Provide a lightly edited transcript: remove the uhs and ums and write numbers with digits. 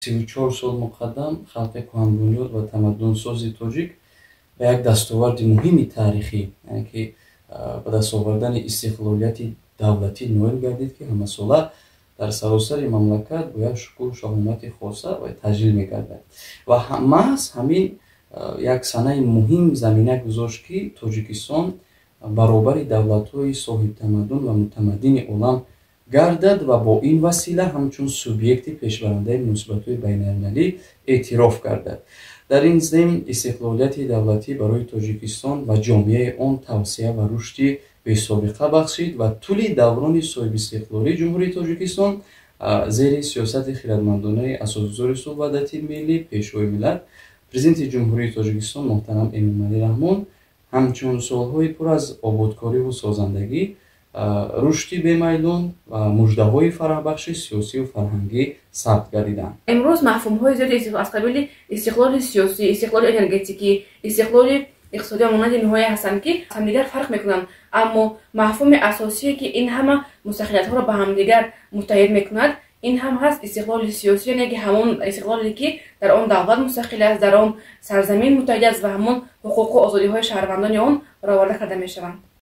34 сол муқаддам халқи кӯҳанбунёд ва тамаддунсози тоҷик ба як дастоварди муҳими таърихӣ, яъне ки ба даст овардани истиқлолияти давлатӣ ноил гардид, ки ҳамасола дар саросари мамлакат бо як шукӯҳу шаҳомати хоса таҷлил мегардад. Ва маҳз ҳамин як санаи муҳим замина гузошт, ки Тоҷикистон баробари давлатҳои соҳибтамаддун ва мутамаддини олам гардад ва бо ин васила ҳамчун субъекти пешбарандаи муносибатҳои байналмилалӣ эътироф гардад. Дар ин зимн истиқлолияти давлатӣ барои Тоҷикистон ва ҷомеаи он тавсеа ва рушди бесобиқа бахшид ва тӯли даврони соҳибистиқлолии Ҷумҳурии Тоҷикистон зери сиёсати хирадмандонаи Асосгузори сулҳу ваҳдати миллӣ, Пешвои миллат, Президенти Ҷумҳурии Тоҷикистон муҳтарам Эмомалӣ Раҳмон ҳамчун солҳои пур аз ободкориву созандагӣ, рушди бемайлон ва муждаҳои фараҳбахши сиёсию фарҳангӣ сабт гардиданд. Имрӯз мафҳумҳои зиёди аз қабили истиқлоли сиёсӣ, истиқлоли энергетикӣ, истиқлоли иқтисодӣ ва монанди инҳое ҳастанд, ки аз ҳамдигар фарқ мекунанд, аммо мафҳуми асосие, ки ин ҳама мустақилиятҳоро ба ҳамдигар муттаҳид мекунад, ин ҳам ҳаст истиқлоли сиёсӣ, яъне ки ҳамон истиқлоле, ки дар он давлат мустақил аст, дар он сарзамин муттаҳид аст ва ҳамон ҳуқуқу озодиҳои шаҳрвандони он бароварда карда мешаванд.